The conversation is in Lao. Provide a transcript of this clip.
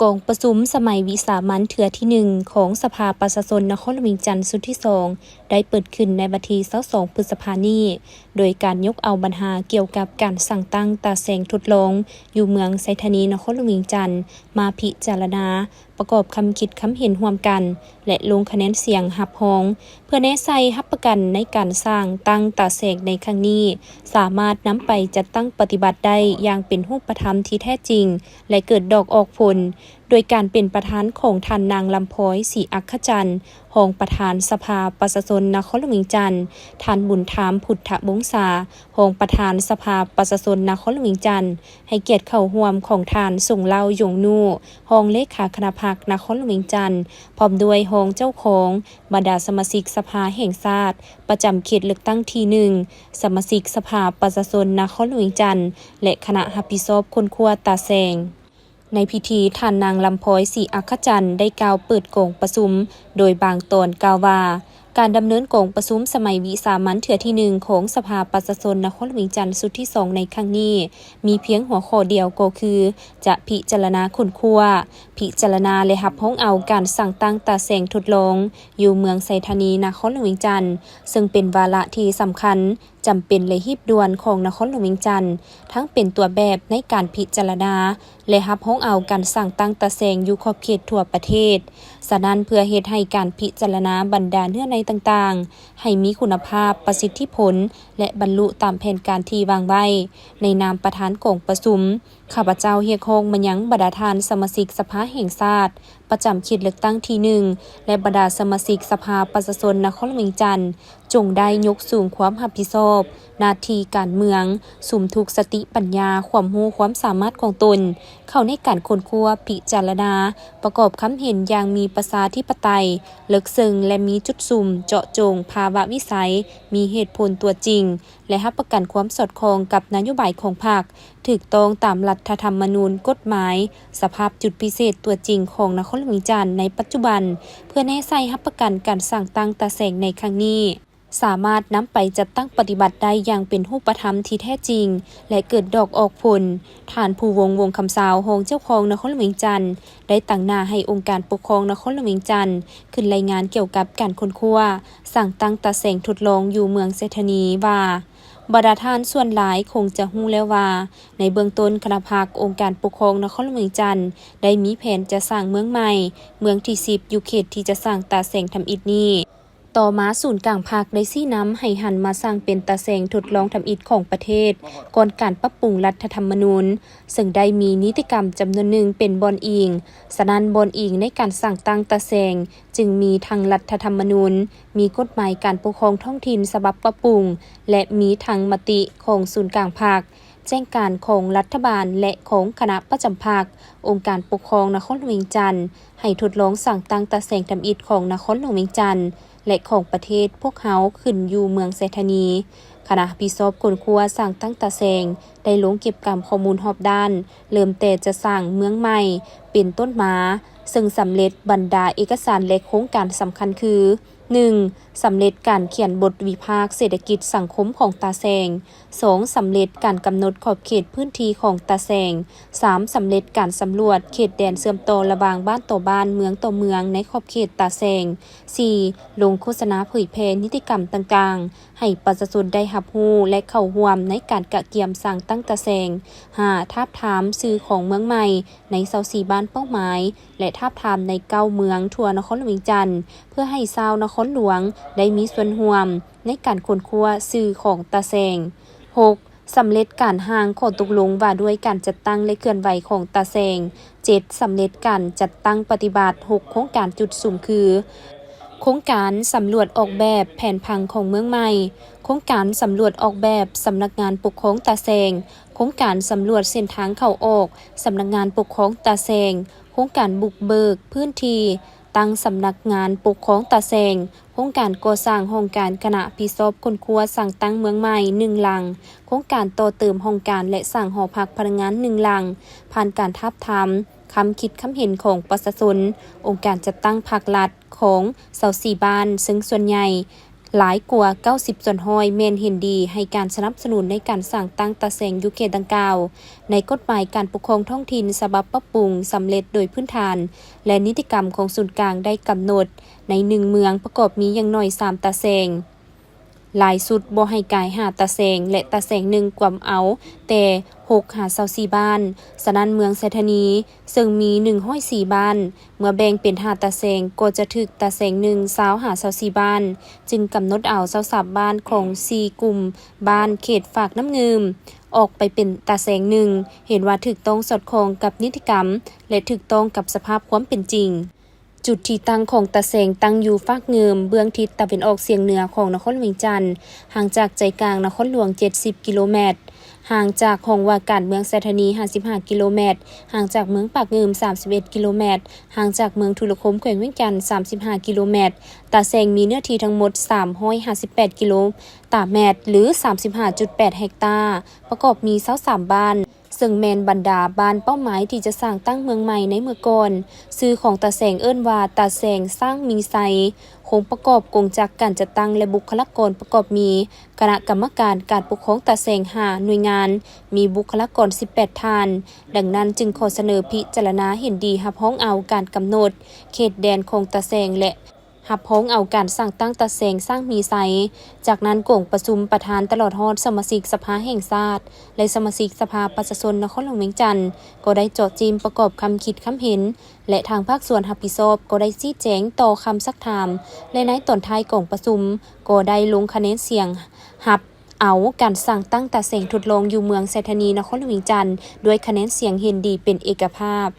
ກອງປະຊຸມສະໄໝວິສາມັນເທື່ອທີໜຶ່ງຂອງສະພາປະຊາຊົນນະຄອນຫຼວງວຽງຈັນຊຸດທີສອງ ໄດ້ເປີດຂຶ້ນໃນວັນທີຊາວສອງ ພຶດສະພານີ້ ໂດຍການຍົກເອົາບັນຫາກ່ຽວກັບການສ້າງຕັ້ງຕາແສງທົດລອງຢູ່ເມືອງໄຊທານີ ນະຄອນຫຼວງວຽງຈັນ ມາພິຈາລະນາ, ປະກອບຄຳຄິດຄຳເຫັນຮ່ວມກັນ ແລະ ລົງຄະແນນສຽງຮັບຮອງ ເພື່ອແນໃສ່ຮັບປະກັນໃນການສ້າງຕັ້ງຕາແສງໃນຄັ້ງນີ້ ສາມາດນຳໄປຈັດຕັ້ງປະຕິບັດໄດ້ຢ່າງເປັນຮູບປະທຳທີ່ແທ້ຈິງ ແລະ ເກີດດອກອອກຜົນ, ໂດຍການເປັນປະທານຂອງທ່ານນາງ ລຳພອຍ ສີອັກຂະຈັນ ຮອງປະທານສະພາປະຊາຊົນນະຄອນຫຼວງວຽງຈັນ, ທ່ານ ບຸນທາມ ພຸດທະວົງສາ ຮອງປະທານສະພາປະຊາຊົນນະຄອນຫຼວງວຽງຈັນ, ໃຫ້ກຽດເຂົ້າຮ່ວມຂອງທ່ານ ສົງເລົ່າ ຢົງນູ ຮອງເລຂາຄະນະພັກນະຄອນຫຼວງວຽງຈັນ, ພ້ອມດ້ວຍຮອງເຈົ້າຄອງ, ບັນດາສະມາຊິກສະພາແຫ່ງຊາດປະຈຳເຂດເລືອກຕັ້ງທີໜຶ່ງ, ສະມາຊິກສະພາປະຊາຊົນນະຄອນຫຼວງວຽງຈັນ ແລະ ຄະນະຮັບຜິດຊອບຄົ້ນຄວ້າຕາແສງ. ໃນພິທີ, ທ່ານນາງ ລຳພອຍ ສີອັກຂະຈັນ ໄດ້ກ່າວເປີດກອງປະຊຸມ ໂດຍບາງຕອນກ່າວວ່າ, ການດຳເນີນກອງປະຊຸມສະໄໝວິສາມັນເທື່ອທີໜຶ່ງຂອງສະພາປະຊາຊົນນະຄອນຫຼວງວຽງຈັນຊຸດທີສອງໃນຄັ້ງນີ້ ມີພຽງຫົວຂໍ້ດຽວກໍຄື ຈະພິຈາລະນາຄົ້ນຄວ້າ, ພິຈາລະນາ ແລະ ຮັບຮອງເອົາການສ້າງຕັ້ງຕາແສງທົດລອງຢູ່ເມືອງໄຊທານີ ນະຄອນຫຼວງວຽງຈັນ, ເຊິ່ງເປັນວາລະທີ່ສຳຄັນ, ຈຳເປັນ ແລະ ຮີບດ່ວນຂອງນະຄອນຫຼວງວຽງຈັນ, ທັງເປັນຕົວແບບໃນການພິຈາລະນາ ແລະ ຮັບຮອງເອົາການສ້າງຕັ້ງຕາແສງຢູ່ຂອບເຂດທົ່ວປະເທດ. ສະນັ້ນ, ເພື່ອເຮັດໃຫ້ການພິຈາລະນາບັນດາເນື້ອໃນຕ່າງໆ ໃຫ້ມີຄຸນນະພາບ, ປະສິດທິຜົນ ແລະ ບັນລຸຕາມແຜນການທີ່ວາງໄວ້, ໃນນາມປະທານກອງປະຊຸມ, ຂ້າພະເຈົ້າຮຽກຮ້ອງມາຍັງບັນດາທ່ານສະມາຊິກສະພາແຫ່ງຊາດ ປະຈຳເຂດເລືອກຕັ້ງທີໜຶ່ງ ແລະ ບັນດາສະມາຊິກສະພາປະຊາຊົນນະຄອນຫຼວງວຽງຈັນ ຈົ່ງໄດ້ຍົກສູງຄວາມຮັບຜິດຊອບ, ໜ້າທີ່ການເມືອງ, ສຸມທຸກສະຕິປັນຍາ, ຄວາມຮູ້ຄວາມສາມາດຂອງຕົນ ເຂົ້າໃນການຄົ້ນຄວ້າ, ພິຈາລະນາ, ປະກອບຄຳເຫັນຢ່າງມີປະຊາທິປະໄຕ, ເລິກເຊິ່ງ ແລະ ມີຈຸດສຸມ, ເຈາະຈົງ, ພາວະວິໄສ, ມີເຫດຜົນຕົວຈິງ ແລະ ຮັບປະກັນຄວາມສອດຄ່ອງກັບນະໂຍບາຍຂອງພັກ, ຖືກຕ້ອງຕາມລັດຖະທຳມະນູນ, ກົດໝາຍ, ສະພາບຈຸດພິເສດຕົວຈິງຂອງນະຄອນຫຼວງວຽງຈັນໃນປັດຈຸບັນ, ເພື່ອແນໃສ່ຮັບປະກັນການສ້າງຕັ້ງຕາແສງໃນຄັ້ງນີ້ ສາມາດນຳໄປຈັດຕັ້ງປະຕິບັດໄດ້ຢ່າງເປັນຮູບປະທຳທີ່ແທ້ຈິງ ແລະ ເກີດດອກອອກຜົນ. ທ່ານ ພູວົງ ວົງຄຳຊາວ ຮອງເຈົ້າຄອງນະຄອນຫຼວງວຽງຈັນ ໄດ້ຕາງໜ້າໃຫ້ອົງການປົກຄອງນະຄອນຫຼວງວຽງຈັນ ຂຶ້ນລາຍງານກ່ຽວກັບການຄົ້ນຄວ້າ, ສ້າງຕັ້ງຕາແສງທົດລອງຢູ່ເມືອງໄຊທານີວ່າ, ບັນດາທ່ານສ່ວນຫຼາຍຄົງຈະຮູ້ແລ້ວວ່າ, ໃນເບື້ອງຕົ້ນຄະນະພັກອົງການປົກຄອງນະຄອນຫຼວງວຽງຈັນ ໄດ້ມີແຜນຈະສ້າງເມືອງໃໝ່, ເມືອງທີສິບ ຢູ່ເຂດທີ່ຈະສ້າງຕາແສງທຳອິດນີ້. ຕໍ່ມາສູນກາງພັກໄດ້ຊີ້ນຳໃຫ້ຫັນມາສ້າງເປັນຕາແສງທົດລອງທຳອິດຂອງປະເທດ ກ່ອນການປັບປຸງລັດຖະທຳມະນູນ, ເຊິ່ງໄດ້ມີນິຕິກຳຈຳນວນໜຶ່ງເປັນບ່ອນອີງ. ສະນັ້ນ, ບ່ອນອີງໃນການສ້າງຕັ້ງຕາແສງ ຈຶ່ງມີທັງລັດຖະທຳມະນູນ, ມີກົດໝາຍການປົກຄອງທ້ອງຖິ່ນສະບັບປັບປຸງ ແລະ ມີທັງມະຕິຂອງສູນກາງພັກ, ແຈ້ງການຂອງລັດຖະບານ ແລະ ຂອງຄະນະປະຈຳພັກ, ອົງການປົກຄອງນະຄອນຫຼວງວຽງຈັນ ໃຫ້ທົດລອງສ້າງຕັ້ງຕາແສງທຳອິດຂອງນະຄອນຫຼວງວຽງຈັນ ແລະ ຂອງປະເທດພວກເຮົາຂຶ້ນຢູ່ເມືອງໄຊທານີ. ຄະນະຮັບຜິດຊອບຄົ້ນຄວ້າສ້າງຕັ້ງຕາແສງ ໄດ້ລົງເກັບກຳຂໍ້ມູນຮອບດ້ານ, ເລີ່ມແຕ່ຈະສ້າງເມືອງໃໝ່ເປັນຕົ້ນມາ, ເຊິ່ງສຳເລັດບັນດາເອກະສານ ແລະ ໂຄງການສຳຄັນຄື, ໜຶ່ງ ສຳເລັດການຂຽນບົດວິພາກເສດຖະກິດສັງຄົມຂອງຕາແສງ, ສອງ ສຳເລັດການກຳນົດຂອບເຂດພື້ນທີ່ຂອງຕາແສງ, ສາມ ສຳເລັດການສຳຫຼວດເຂດແດນເຊື່ອມຕໍ່ລະຫວ່າງບ້ານຕໍ່ບ້ານ, ເມືອງຕໍ່ເມືອງໃນຂອບເຂດຕາແສງ, ສີ່ ລົງໂຄສະນາເຜີຍແຜ່ນິຕິກຳຕ່າງໆ ໃຫ້ປະຊາຊົນໄດ້ຮັບຮູ້ ແລະ ເຂົ້າຮ່ວມໃນການກະກຽມສ້າງຕັ້ງຕາແສງ, ຫ້າ ທາບທາມຊື່ຂອງເມືອງໃໝ່ໃນຊາວສີ່ບ້ານເປົ້າໝາຍ ແລະ ທາບທາມໃນເກົ້າເມືອງທົ່ວນະຄອນຫຼວງວຽງຈັນ ເພື່ອໃຫ້ຊາວນະຄອນຫຼວງໄດ້ມີສ່ວນຮ່ວມໃນການຄົ້ນຄວ້າຊື່ຂອງຕາແສງ. ຫົກ ສຳເລັດການຮ່າງຂໍ້ຕົກລົງວ່າດ້ວຍການຈັດຕັ້ງ ແລະ ເຄື່ອນໄຫວຂອງຕາແສງ. ເຈັດ ສຳເລັດການຈັດຕັ້ງປະຕິບັດຫົກໂຄງການຈຸດສຸມຄື, ໂຄງການສຳຫຼວດອອກແບບແຜນຜັງຂອງເມືອງໃໝ່, ໂຄງການສຳຫຼວດອອກແບບສຳນັກງານປົກຄອງຕາແສງ, ໂຄງການສຳຫຼວດເສັ້ນທາງເຂົ້າອອກສຳນັກງານປົກຄອງຕາແສງ, ໂຄງການບຸກເບີກພື້ນທີ່ ຕັ້ງສຳນັກງານປົກຄອງຕາແສງ, ໂຄງການກໍ່ສ້າງຫ້ອງການຄະນະຮັບຜິດຊອບຄົ້ນຄວ້າສ້າງຕັ້ງເມືອງໃໝ່ໜຶ່ງຫຼັງ, ໂຄງການຕໍ່ເຕີມຫ້ອງການ ແລະ ສ້າງຫໍພັກພະນັກງານໜຶ່ງຫຼັງ, ຜ່ານການທາບທາມຄຳຄິດຄຳເຫັນຂອງປະຊາຊົນ, ອົງການຈັດຕັ້ງພາກລັດຂອງຊາວສີ່ບ້ານ, ເຊິ່ງສ່ວນໃຫຍ່ ຫຼາຍກວ່າເກົ້າສິບສ່ວນຮ້ອຍແມ່ນເຫັນດີໃຫ້ການສະໜັບສະໜູນໃນການສ້າງຕັ້ງຕາແສງຢູ່ເຂດດັ່ງກ່າວ. ໃນກົດໝາຍການປົກຄອງທ້ອງຖິ່ນສະບັບປັບປຸງສຳເລັດໂດຍພື້ນຖານ ແລະ ນິຕິກຳຂອງສູນກາງໄດ້ກຳນົດໃນໜຶ່ງເມືອງປະກອບມີຢ່າງໜ້ອຍສາມຕາແສງ. ຫຼາຍສຸດບໍ່ໃຫ້ກາຍຫ້າຕາແສງ ແລະ ຕາແສງໜຶ່ງກວມເອົາແຕ່ຫົກຫາຊາວສີ່ບ້ານ. ສະນັ້ນເມືອງໄຊທານີເຊິ່ງມີໜຶ່ງຮ້ອຍສີ່ບ້ານ ເມື່ອແບ່ງເປັນຫ້າຕາແສງກໍຈະຖືກຕາແສງໜຶ່ງຊາວຫາຊາວສີ່ບ້ານ, ຈຶ່ງກຳນົດເອົາຊາວສາມບ້ານຂອງສີ່ກຸ່ມບ້ານເຂດຟາກນ້ຳງື່ມ ອອກໄປເປັນຕາແສງໜຶ່ງ ເຫັນວ່າຖືກຕ້ອງສອດຄ່ອງກັບນິຕິກຳ ແລະ ຖືກຕ້ອງກັບສະພາບຄວາມເປັນຈິງ. ຈຸດທີ່ຕັ້ງຂອງຕາແສງຕັ້ງຢູ່ຟາກງື່ມເບື້ອງທິດຕາເວັນອອກສຽງເໜືອຂອງນະຄອນຫຼວງວຽງຈັນ, ຫ່າງຈາກໃຈກາງນະຄອນຫຼວງເຈັດສິບກິໂລແມັດ, ຫ່າງຈາກຫ້ອງວ່າການເມືອງໄຊທານີຫ້າສິບຫ້າກິໂລແມັດ, ຫ່າງຈາກເມືອງປາກງື່ມສາມສິບເອັດກິໂລແມັດ, ຫ່າງຈາກເມືອງທຸລະຄົມແຂວງວຽງຈັນສາມສິບຫ້າກິໂລແມັດ. ຕາແສງມີເນື້ອທີ່ທັງໝົດສາມຮ້ອຍຫ້າສິບແປດກິໂລຕາແມັດ ຫຼື ສາມສິບຫ້າຈຸດແປດເຮັກຕາ, ປະກອບມີຊາວສາມບ້ານ ເຊິ່ງແມ່ນບັນດາບ້ານເປົ້າໝາຍທີ່ຈະສ້າງຕັ້ງເມືອງໃໝ່ໃນເມື່ອກ່ອນ. ຊື່ຂອງຕາແສງເອີ້ນວ່າຕາແສງສ້າງມີໄຊ, ໂຄງປະກອບກົງຈັກການຈັດຕັ້ງ ແລະ ບຸກຄະລາກອນປະກອບມີ ຄະນະກຳມະການການປົກຄອງຕາແສງຫ້າໜ່ວຍງານ, ມີບຸກຄະລາກອນສິບແປດທ່ານ. ດັ່ງນັ້ນຈຶ່ງຂໍສະເໜີພິຈາລະນາເຫັນດີຮັບຮອງເອົາການກຳນົດເຂດແດນຂອງຕາແສງ ແລະ ຮັບຮອງເອົາການສ້າງຕັ້ງຕາແສງສ້າງມີໄຊ. ຈາກນັ້ນກອງປະຊຸມປະທານຕະຫຼອດຮອດສະມາຊິກສະພາແຫ່ງຊາດ ແລະ ສະມາຊິກສະພາປະຊາຊົນນະຄອນຫຼວງວຽງຈັນ ກໍໄດ້ເຈາະຈິ້ມປະກອບຄຳຄິດຄຳເຫັນ ແລະ ທາງພາກສ່ວນຮັບຜິດຊອບກໍໄດ້ຊີ້ແຈງຕໍ່ຄຳຊັກຖາມ ແລະ ໃນຕອນທ້າຍກອງປະຊຸມກໍໄດ້ລົງຄະແນນສຽງຮັບເອົາການສ້າງຕັ້ງຕາແສງທົດລອງຢູ່ເມືອງໄຊທານີນະຄອນຫຼວງວຽງຈັນ ດ້ວຍຄະແນນສຽງເຫັນດີເປັນເອກະພາບ.